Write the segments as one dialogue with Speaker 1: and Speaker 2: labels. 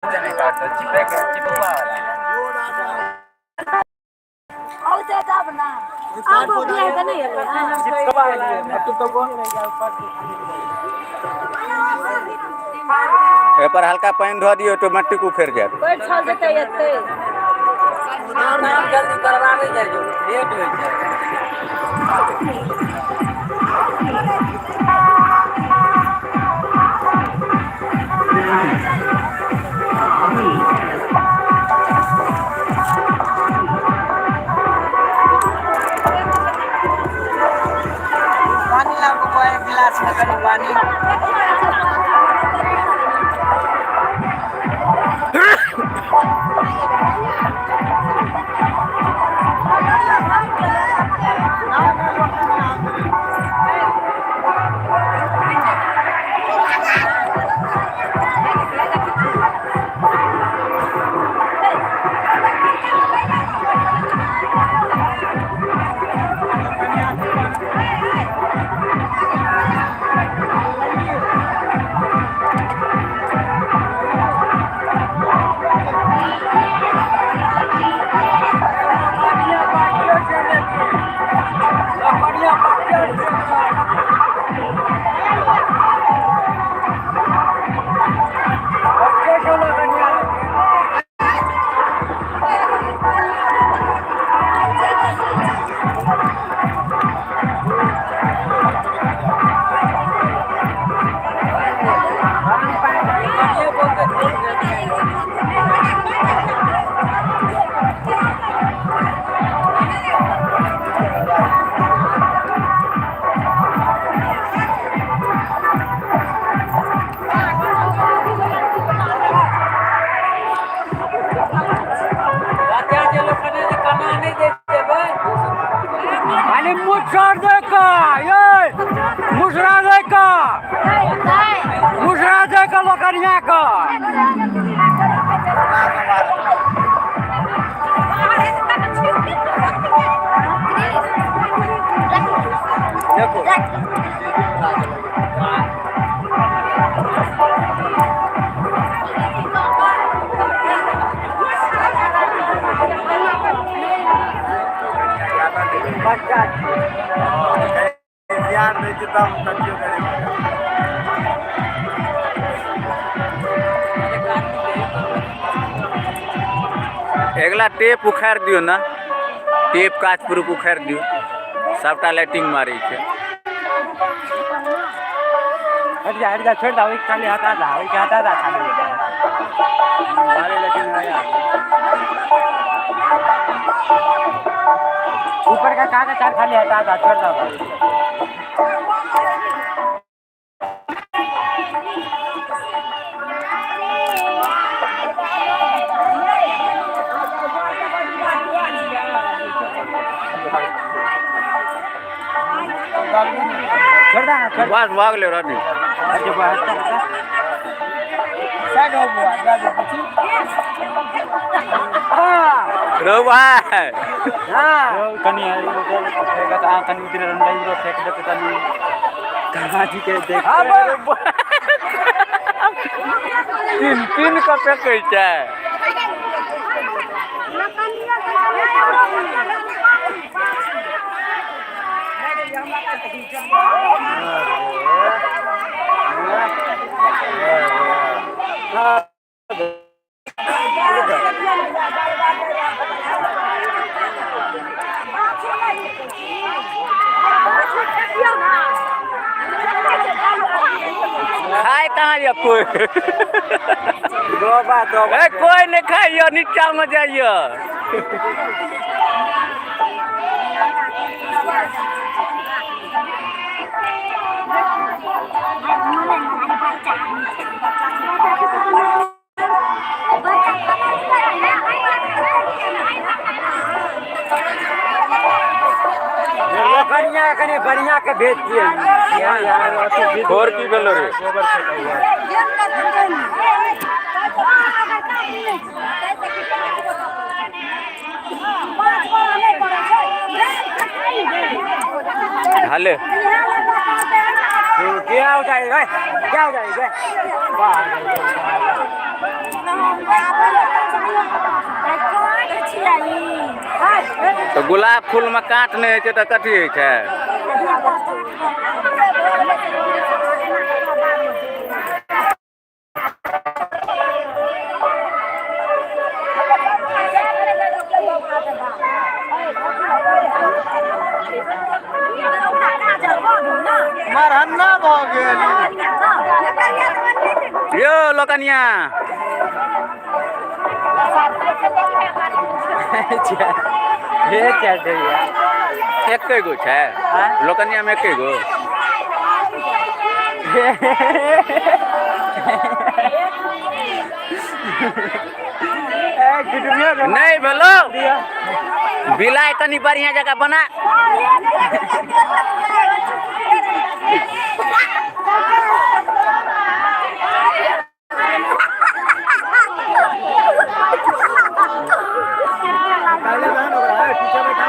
Speaker 1: एहिपर हल्का पानि धऽ दियौ ऑटोमेटिक उखड़ि जायत।
Speaker 2: जल्दी करबाबै जाइ लेट होइ छै। पानी लाबू बौआ एक गिलास में कनि पानी।
Speaker 3: खाली मुसर दे का ये मुसरा दे का मुसरा दे का लोकनिया का।
Speaker 1: देखो
Speaker 4: ध्यान दै छै तब कथियो करै।
Speaker 1: अगिला टेप उखाड़ि दियौ ने, टेप काच पुरुक उखाड़ि दियौ, सबटा लाइटिंग मारै छै।
Speaker 3: हट जा हट जा, छोड़ दा, ओहि खाली हटा दा, ओहि के हटा दा खाली।
Speaker 4: मारे लेकिन
Speaker 3: ऊपर का कागज तार खाली हटा दा, छोड़ दा। छोड़ दा ना, छोड़।
Speaker 1: बस भऽ गेलै रह दियौ।
Speaker 3: अच्छा बुआ, हटा हटा।
Speaker 4: साइड हो बुआ, जा जा पीछे।
Speaker 3: हाँ।
Speaker 1: रौ भाइ।
Speaker 3: हाँ कनी कनी उधर रंडाई फेंक देते तनी कहाँ जी के देख।
Speaker 1: तीन तीन कऽ फेकै छै। खाय कहाँ यऽ कोइ?
Speaker 3: दो बा दो।
Speaker 1: ए कोइ नहि खाइय, नीचा मे जाइय।
Speaker 3: बढ़िया कनी बढ़िया के भेज दिए।
Speaker 1: खोर की भेलो रे? हाले
Speaker 3: क्या उठाएगा, क्या उठाएगा?
Speaker 1: तऽ गुलाब फूलमे काँट नहि होइ छै तऽ कथी होइ छै?
Speaker 4: मरहन्ना भऽ गेल।
Speaker 1: यौ लोकनिया
Speaker 3: हे चल दैया।
Speaker 1: एके गो छै लोकनिया में, एके गो।
Speaker 3: ए गुडमिया।
Speaker 1: नहि भेलो बिलाइ, कनि बढ़िया जगह बना।
Speaker 4: पहले बहन हो रहा है, पीछे बैठा।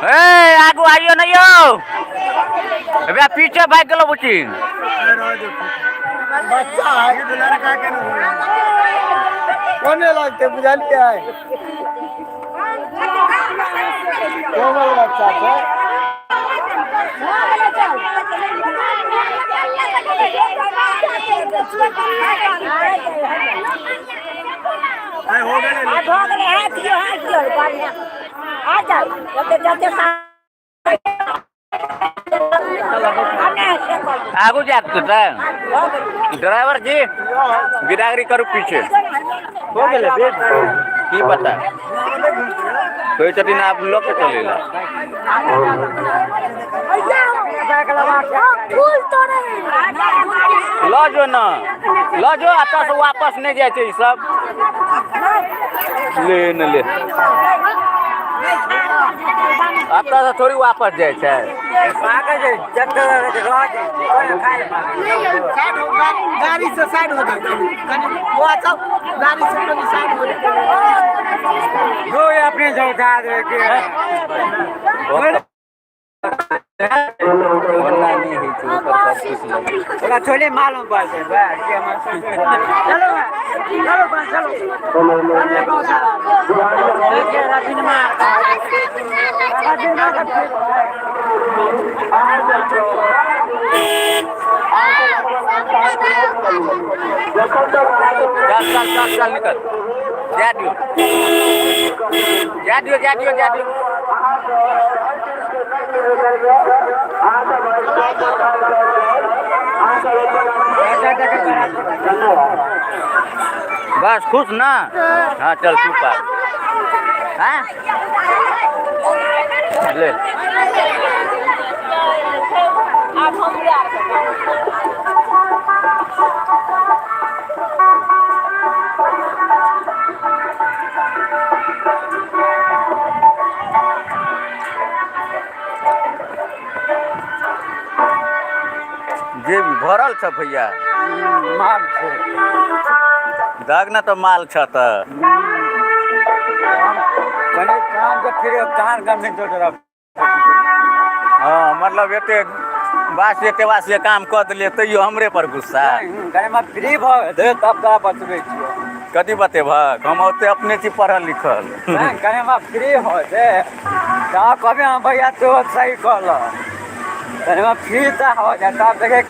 Speaker 1: ए आगू आइयो न यौ, अबे पीछे भागि गेलो बुची।
Speaker 4: बच्चा है तो लड़का के न कोने लगते, बुझलियै? कोमल बच्चा छै। हो गेलै।
Speaker 2: भऽ गेलै, हाथ दियौ, हाथ दियौ, बढ़िआँ आ जाउ, जते जते।
Speaker 1: आगू जायत तऽ ड्राइवर जी बिदागरी करू पीछे।
Speaker 3: हो गेलै बेड।
Speaker 1: की पता, कहै छथिन आब लऽ के चलै लए।
Speaker 2: फूल तोड़े।
Speaker 1: लऽ जो न, लऽ जो, एतऽ से वापस नहि जाइ छै ई सब। ले न ले, एतऽ से थोड़ी वापस जाइ छै।
Speaker 4: साइड हो, गाड़ी से साइड हो जाए कनि बुआ, चल, गाड़ी से कनि साइड हो जाए।
Speaker 3: दो अपने चौथा दे के।
Speaker 1: ओना नहि होइ छै, ओकर सब किछु लगै छै।
Speaker 3: ओकरा थोड़े मालूम पड़तै बा कि हमर। चलो बा, चलो बा, चलो। रबिनमा, रबिनमा का।
Speaker 1: चल चल चल चल, निकल, जा दियो, जा दियो, जा दियो, जा दियो। बस, खुश ना? हाँ, चल चुप आ। हाँ, ले।
Speaker 2: आब हम
Speaker 1: जे भी भरल छ भैया।
Speaker 3: माल छै।
Speaker 1: दाग न तऽ माल छ तऽ।
Speaker 3: कनि कान के फिर कान गंभीर तो तरफ।
Speaker 1: हाँ, मतलब एते बासे तेवासे काम कऽ देलियै, तैयो हमरे पर गुस्सा।
Speaker 3: कनि हम फ्री भऽ गेल तब तोरा बतबै छियौ।
Speaker 1: कथी बतेबहक? हम ओते अपने छी पढ़ल लिखल।
Speaker 3: नहीं, कनि हम फ्री हो जे तऽ कहबे हम, भैया तो सही कहल। कनि हम फ्री तऽ हो जाए तब देखे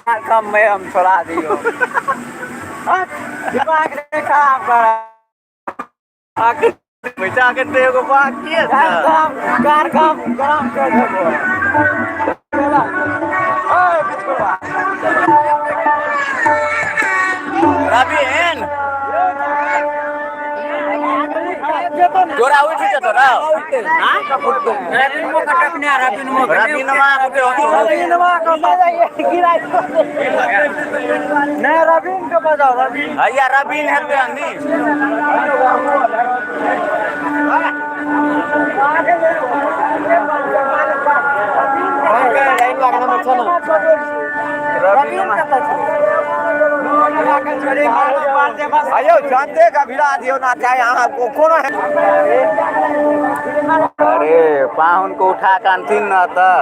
Speaker 3: कम में हम छोड़ा दियो। हाँ, दिमाग नहीं खराब कर।
Speaker 1: पैसा के तऽ एगो बाकिए छै।
Speaker 3: काम कार काम गरम कर देबो। ओए बिचकुआ।
Speaker 1: रवि एन तोरा उठि जेतो रौ। रबिनमा के होतो।
Speaker 3: रविनमा के बजाइए, गिराइ नहीं, रविन के बजाओ, रविन।
Speaker 1: हैया रबिन हेतै हनी।
Speaker 4: लाइन लगाना छै ना।
Speaker 1: रबिनमा।
Speaker 3: अयो जानते का भिड़ा दियो ना चाहे अहाँ कोनो।
Speaker 1: अरे पाहुन को उठा के अनथिन न तऽ।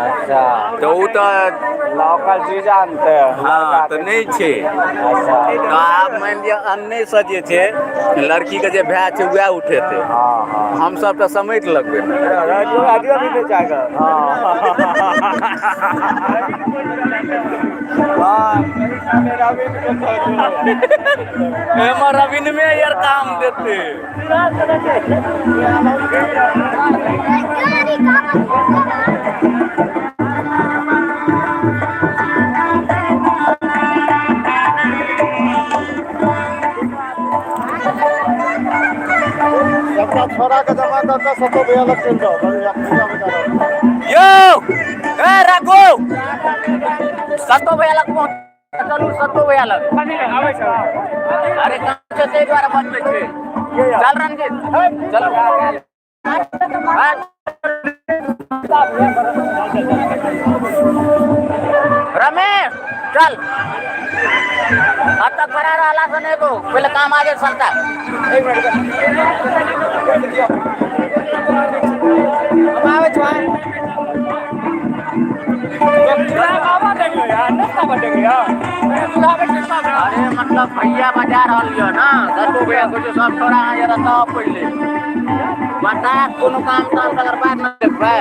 Speaker 3: अच्छा।
Speaker 1: तऽ ओ तऽ
Speaker 3: लोकल चीज आनते।
Speaker 1: हँ तऽ नहि छै।
Speaker 3: अच्छा।
Speaker 1: तऽ आब मानि लिअ अन्ने से जे छै लड़की के जे भाय छै वएह उठेतै।
Speaker 3: हाँ हाँ।
Speaker 1: हमसब तऽ समेट लगबै।
Speaker 3: रेडियो भी बेचाएगा। हाँ हाँ।
Speaker 1: एमे रविन में यार काम देते।
Speaker 4: सबटा छोड़ा के जमा कर के सबको भैया लग चल जाओ।
Speaker 1: यो ए राघो सतो भैया लग पहुँच चलू सतो भैया लग। अरे कहाँ छै ताहि दुआरे बजबै छै। चल रंजीत चलू। रमेश चल। अब तक खड़ा रहला से नहीं तो पहले काम आ जाए सरता। अरे मतलब भैया बजा रहल यऽ ना सतो भैया कुछ सब छोड़ा अहाँ जरा तब पहिले बता कोनो काम ताम तकर बाद न देखबै।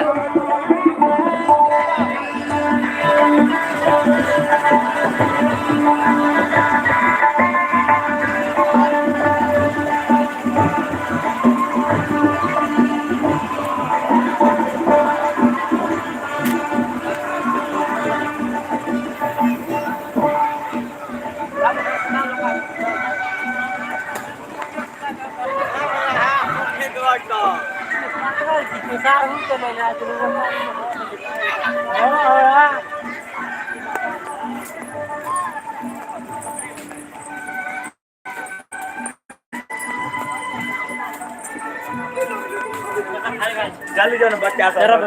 Speaker 3: जल्दी जो बच्चा सब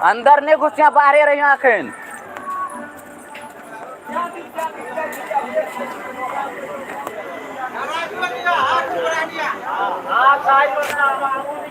Speaker 1: अंदर नहीं घुसिया बाहरे रही अखन।
Speaker 4: हाथ साइड में।